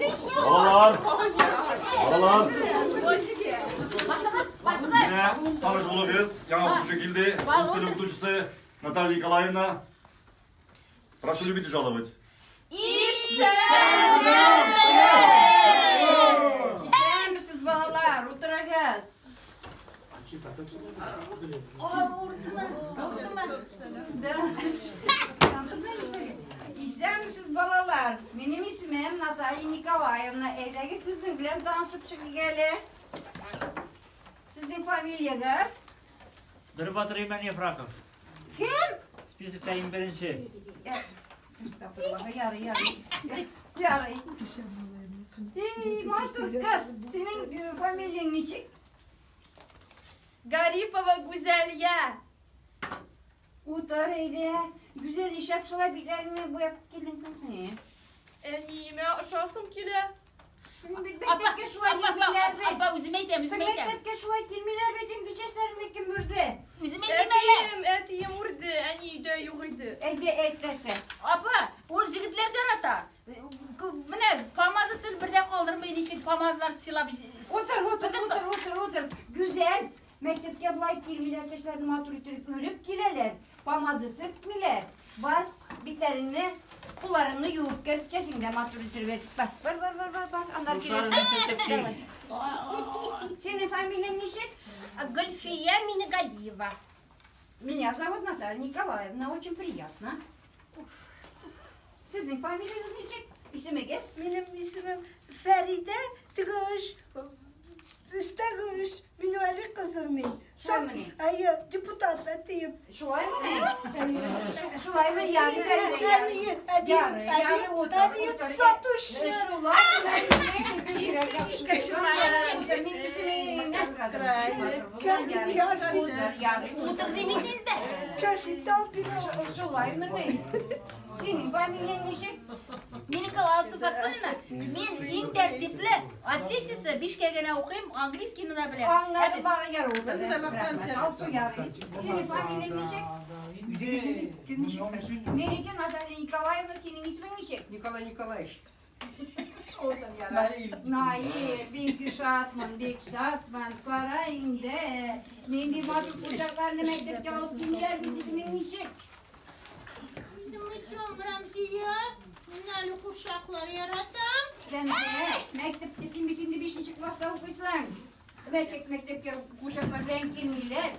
Балалар! Балалар! Менә таныш булыгыз, яңа укытучы килде. Рус теле укытучысы Наталья Николаевна. Прошу любить и жаловать. Исәнмесез, балалар, утырыгыз. Да. Исәнмесез, балалар. Минем исемем Наталья Николаевна. Әйдәгез сезнең белән танышып чыгыйк әле. Сезнең фамилиягез? Бер батыр Имән Ефраков. Кем? Списокта иң беренче. Әстәгъфируллаһ, ярый, ярый. Ярый. Эй, матур кыз, синең фамилияң ничек? Гарипова Гүзәлия. Утыр әйдә. Гүзәл, нишләп шулай битләреңне буяп килдең соң син? Әниемә ошасым килә. Син бит мәктәпкә шулай килмиләр бит. Апа, үзем әйтәм, Син үзем әйтәм. мәктәпкә шулай килмиләр бит, инде чәчләреңне кем үрде? Үзем әйтәм әле. Әтием, әтием үрде, әни өйдә юк иде. Әйдә, әйт нәрсә. Апа, ул җегетләр ярата. Менә помадасын бер дә калдырмый, ничек помадалар сыйлап. Утыр, утыр, утыр, утыр, утыр. Гүзәл, мәктәпкә болай килмиләр, чәчләрен матур итеп үреп киләләр. Помада сөртмиләр. Бар, битләреңне, кулларыңны юып кер, чәчеңне дә матур итеп бер. Бар, бар, бар, бар, бар, бар. Аннары Кушларыңны килерсең. сөртеп кил. Синең фамилияң ничек? Гөлфия Минегалиева. Меня зовут Наталья Николаевна, очень приятно. Сезнең фамилиягез ничек? Исемегез? Минем исемем Фәридә, теге эш, өстәге эш, Минвәли кызым мин. Шулаймыни? Әйе, депутат әтием. Шулаймыни? Шулаймы? Ярый, Фәридә, ярый. Әнием, әбием, Ярый, ярый, әбием, утыр, әбием утыр. сатучы. Шулаймы? Утыр, мин исемеңне сорадым. Утыр, ярый. Утыр дим инде. Кәфит алып бирә. Шулаймыни? Синең фамилияң ничек? Минеке Алсу Фаткуллина. Мин иң тәртипле, отличница, бишкә генә укыйм, английскийны да беләм. Аңладым, бары ярый. Алсу, ярый. Синең фамилияң ничек? Минеке Наталья Николаевна, синең исемең ничек? Николай Николаевич. Утыр, ярый. Наил, бик шатмын, бик шатмын. Кара инде. Нинди матур курчакларны мәктәпкә алып килделәр бит, исемең ничек? Минем исемем Рәмзия. Мин әле курчаклар яратам. Рәмзия, мәктәптә син бит инде бишенче класста укыйсың. Мәктәп мәктәпкә курчаклар белән килмиләр.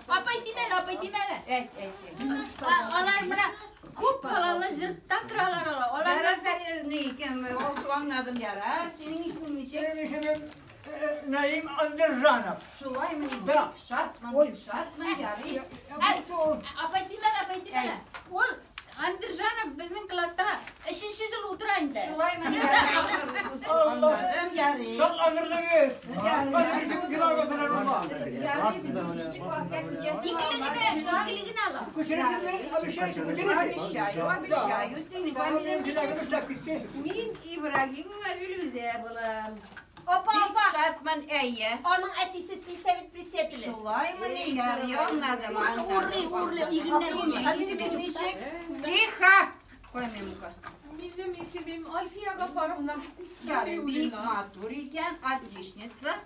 Апай тимә әле, апай тимә әле. Әйт, әйт, әйт. Алар менә күп балалы йортта торалар алар. Алар Ярар, Фәридә, ни икән, Алсу, аңладым, ярар. Синең исемең ничек? Минем исемем Наим Андержанов. Шулаймыни? Да. Бик шатмын, бик шатмын, ярый. Апай тимә әле, апай тимә әле. Ул Андержанов безнең класста өченче ел утыра инде. Шулаймыни? Аңладым, ярый. Шатландырдыгыз. Ярый, дүртенче класска күчәсең. Икеле генә, икеле генә ала. Күчерәсезме? Обещаете, күчерәсез? Обещаю, обещаю. Синең фамилияң Минем җиләгем эшләп китте. Мин Ибрагимова Гөлүзә булам. Апа, Бик апа, шатмын, әйе. аның әтисе сельсовет председателе. Шулаймыни? Ярый, аңладым, Урлый, аңладым. урлый, игеннәр урлый. Синең исемең ничек? Тихо! Куй минем указка. Минем исемем Альфия Гафаровна. Ярый, бик матур икән, отличница.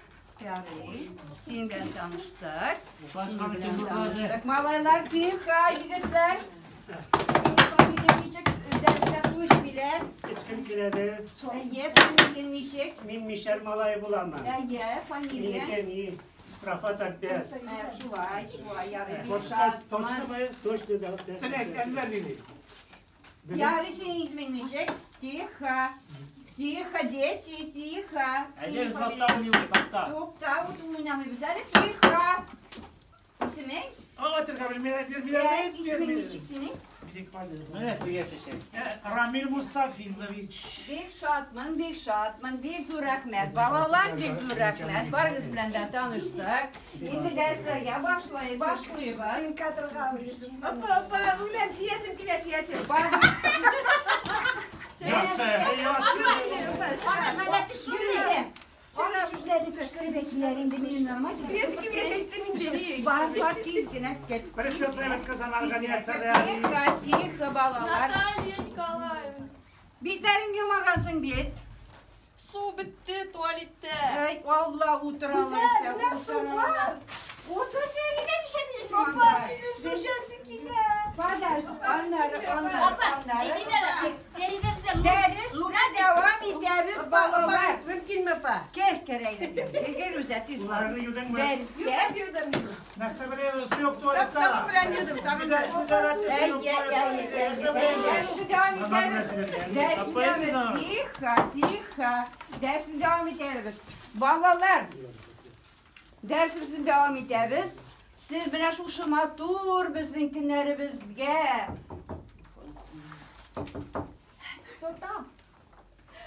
Ярый, синең белән таныштык. Синең белән таныштык. Малайлар, тихо, егетләр. Синең фамилияң ничек? Дәрестә су эчмиләр. Эчкем киләде. Әйе, фамилияң ничек? Мин мишәр малае буламын. Әйе, фамилия. Минеке ни? Рафат Әббәс. Шулай, шулай, ярый, бик Точно, точно шатмын. мы? Точно, да. Теләк, Әнвәр диде. Ярый, синең исемең ничек? Тихо. Тихо, дети, тихо. Әйдә, Синең без лапта фамилияң уйныйбыз, лапта. Тукта, вот уйнамыйбыз әле. Тихо. Исемең? Аңлатырга белмиләр, Ә, бирмиләр, Исемең ничек синең? Менә сезгә чәчәк. Рамил Мустафинович. Бик шатмын, бик шатмын, бик зур рәхмәт. Балалар, бик зур рәхмәт. Барыгыз белән дә таныштык. Инде дәресләргә башлай, башлыйбыз. Син кадрга үресең. Апа, апа, үләм, сиясем килә, сиясем. Бар. Ятсы, ятсы. Апа, гадәте шундый. Гөлүзә, аны сүзләр Шигырьләрне кычкырып әйтүләр инде минем нормаль. Бар, бар, тиз генә кер. Тихо, тихо, балалар. Наталья Николаевна. Битләрең юмагансың бит. Су бетте туалетта. Әй, Алла, утыра Гүзәл, алайса, менә су утыра. бар. Утыр, Фәридә, нишләп йөрисең Апа, анда? минем су эчәсе килә. Подожди, аннары, аннары, Апа, аннары. әйтим әле, Фәридә безгә Дәресне дәвам итәбез, балалар. Мөмкинме, апа? Кер, кер әйдә. Кер, кер, Рүзә, тиз бул. Суларны юдыңмы? Дәрестә. Мәктәбе су юк туалетта. Сабын белән юдым, сабын белән. Әй, әй, әй, әй, Дәресне дәвам итәбез. Дәресне дәвам итәбез. Тихо, тихо. Дәресне дәвам итәбез. Балалар, дәресебезне дәвам итәбез. Сез менә шушы матур безнең көннәребезгә Тотам.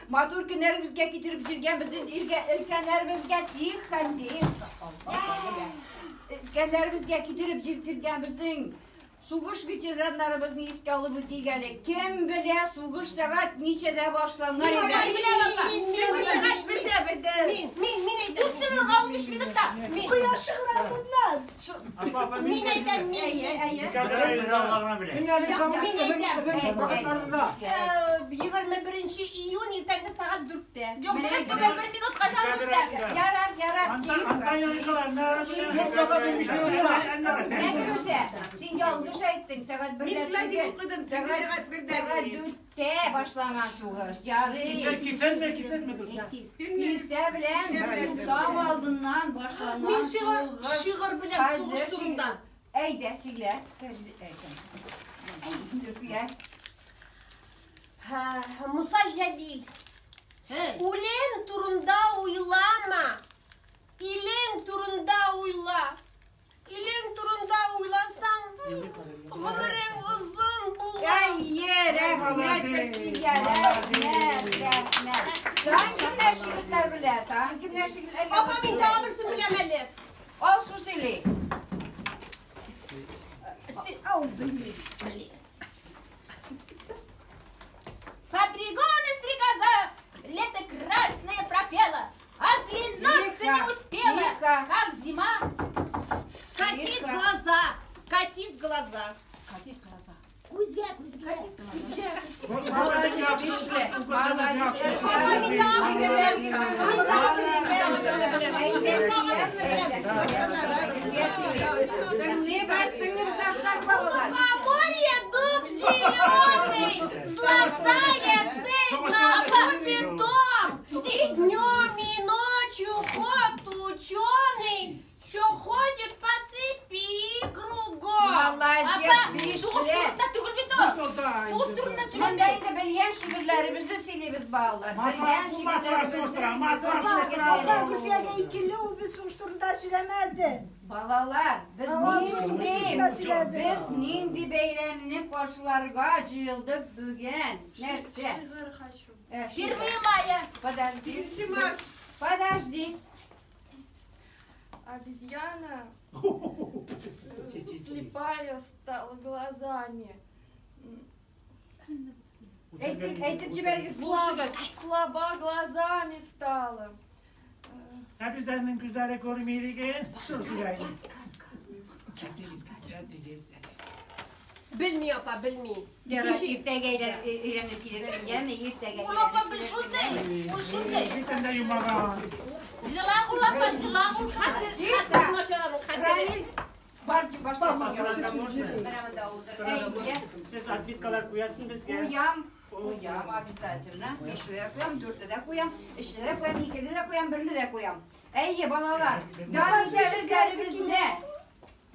матур көннәребезгә китереп җиргән безнең илгә өлкәннәребезгә тихо, тихо. Өлкәннәребезгә китереп җиткергән безнең сугыш ветераннарыбызны искә алып үтик әле. Кем белә сугыш сәгать ничәдә башланган Мин иде? беләм, апа. Сәгать бердә, бердә. Мин, мин, мин әйтәм. Дүрт нурга 15 минутта. Мин, Кояш чыгыр алдыннан. Апа, апа, мин әйтәм, мин. Әйе, әйе. Мин әйтәм. Вакытларында. 21 июнь иртәнге сәгать 4-тә. Юк, дөрес түгел, бер минутка чалмышта. Ярар, ярар. Антония Николаевна. Мәдрүсә, син ялгыш әйттең, сәгать бердә Мин шулай дип түгел. укыдым, Сәгать сәгать бердә сәгать дип. дүрттә башланган сугыш. Ярый. Китсенме, китсенме? Иртә белән таң алдыннан башланган Мин шигырь, сугыш. шигырь беләм сугыш Хәзер турында. Әйдә, сөйлә. Зөлфия. Һә, Муса Җәлил. Hey. Үлем турында уйлама. Илең турында уйла. Илең турында уйласаң, гомерең озын булыр. Әйе, рәхмәт, Зөлфия, рәхмәт, рәхмәт. Тагын кемнәр шигырьләр белә? Тагын кемнәр шигырьләр Апа, мин тагы берсен беләм әле. Алсу сөйли. Ау, белмим. Попрыгун стрекоза, лето красное пропела, оглянуться не Тихо, успела, тихо. как зима. Катит Тихо. глаза, катит глаза. Катит глаза. Күзгә, күзгә. Молодец, бишле. Молодец. Апа, мин тагы берсен беләм. Мин тагы берсен беләм. Тыңлыйбыз, тыңлыйбыз, ахтар балалар. Лукоморье дуб зеленый, золотая цепь на дубе том. И днем, и ночью ход ученый, все ходит по цепи кругом. Молодец, Апа, сугыш бишле. турында түгел бит ул. Сугыш турында Монда сөйләмә. инде белгән шигырьләребезне сөйлибез, балалар. Белгән Ул матур сугыштыра, матур сугыштыра. Апа, Гөлфиягә икеле, ул бит сугыш турында сөйләмәде. Балалар, без Алсу сугыш нинди турында сөйләде. без нинди бәйрәмне каршыларга җыелдык бүген? Нәрсә? Шигырь хочу. Шигырь. 1 мая. Подожди. Подожди. Обезьяна слепая стала глазами. Әйтеп, әйтеп җибәрегез, булышыгыз. Слаба глазами стала. Hepinizin gözleri görmeyecek. Sus yani. Белми, апа, белми. Ярар, иртәгә өйрәнеп килерсең, яме, иртәгә. Ул апа бер шундый, ул шундый. Bir tane de yumağa. Жылан ул апа, жылан ул. Хәтер, Тихо. хәтер начарым, хәтер. Рамил, бар, башла. Сырада можно? Менә монда утыр. Әйе. Сез отбиткалар куясың безгә. Куям, куям обязательно. Бишле дә куям, дүртле дә куям, өчле дә куям, икеле дә куям, берле дә куям. Әйе, балалар, дәвам итәбез дәресебезне.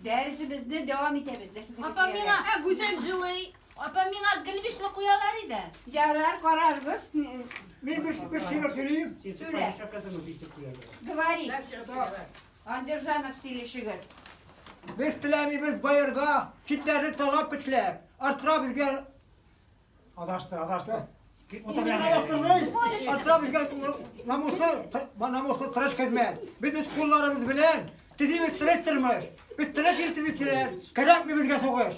Дәресебезне дәвам итәбез. Дәресебезне Апа миңа, Ә, Гүзәл җылый. апа миңа гел бишле куялар иде. Ярар, карарбыз. Men bir şiir söyleyeyim. Син Сөйлә. шакасын үтеп куялар. Говори. Андержанов сөйли шигырь. Без теләмибез байырга, читләрне талап көчләп, арттыра безгә Adashты, adashты. Арттыра безгә намуслы, намуслы тырыш хезмәт. Без үз кулларыбыз белән төзибез тырыш тормыш. Без тырыш ил төзүчеләр, кирәкми безгә сугыш.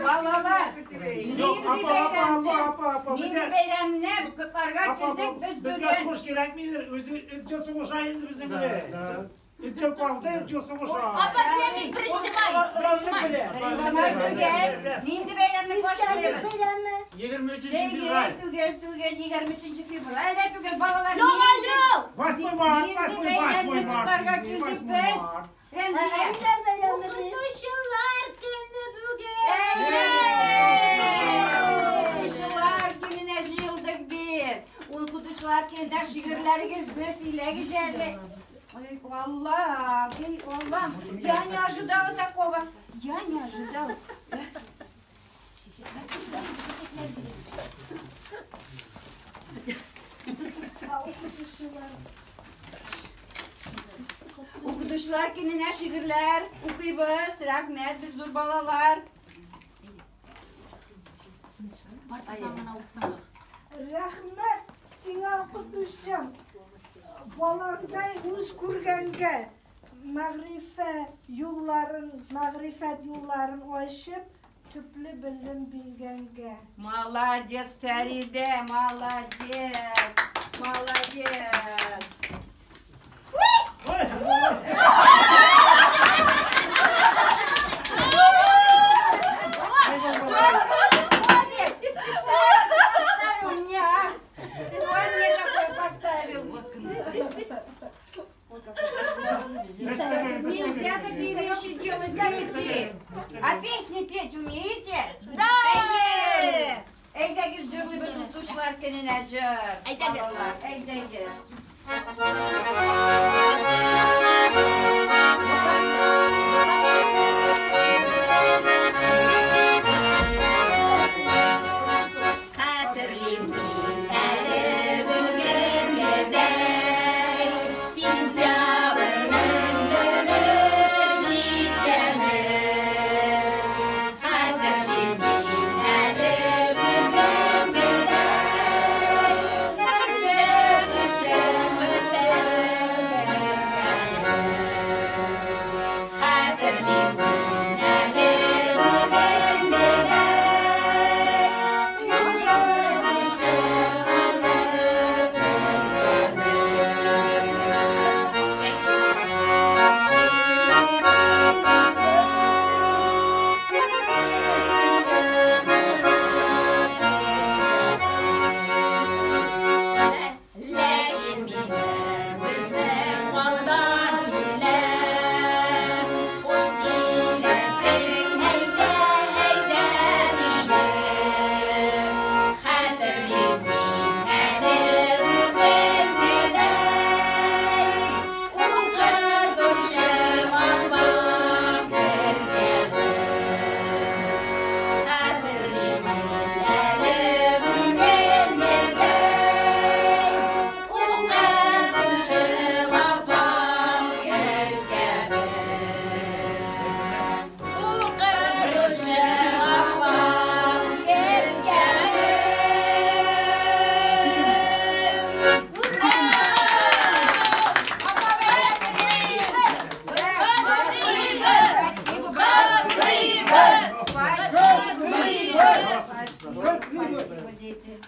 Балалар, Yok, apa, apa, apa, apa, apa. Bize бәйрәмне котларга килдек без Безгә бүген. сугыш кирәкмидер. Үзе өч сугыша инде безнең белән. Өч ел калды, өч ел сугыша. Апа беләм мин, беренче май, беренче май. Беренче май түгел. Нинди бәйрәмне Искәндер башлыйбыз? бәйрәме. 23 Түгел, февраль. түгел, түгел, 23 февраль дә түгел, балалар. Яңа ел! Восьмой март, Нинди восьмой, бәйрәмне восьмой март. котларга килдек Восьмой без? март. Рәмзия. Әниләр бәйрәме бит. Укытучылар көне бүген. Укытучылар көненә җыелдык бит. Укытучылар көнендә шигырьләрегезне сөйләгез әле. Ой, Аллам, эй, Аллам, я не ожидала такого. Я не ожидала. Укытучылар. Укытучылар көненә шигырьләр укыйбыз. Рәхмәт, без зур балалар. Партадан гына укысаң. Рәхмәт сиңа укытучым. Балаңдай үз күргәнгә мәгърифәт юлларын ачып, төпле белем биргәнгә. Молодец, Фәридә, молодец. Молодец. Поставил мне, а? Кто мне такое поставил? Нельзя такие вещи делать, дети. А песни петь умеете? Да! Әйдәгез җырлыйбыз укытучылар көненә җыр. Әйдәгез. Балалар, әйдәгез. Хәтерлим мин әле бүгенгедәй, сентябрьнең дөрес җиткәнен. Хәтерлим мин әле бүгенгедәй, Хәтерлим мин әле бүгенгедәй, Ләкин мине безнең алдан килә, хуш киләсең, әйдә, әйдә диеп. Хәтерлим мин әле бүгенгедәй, укытучым апам көлгәнен. Хәтерлим мин әле бүгенгедәй, укытучым апам көлгәнен. Укытучым апам көлгәнен. Спасибо, Спасибо. Спасибо, дети.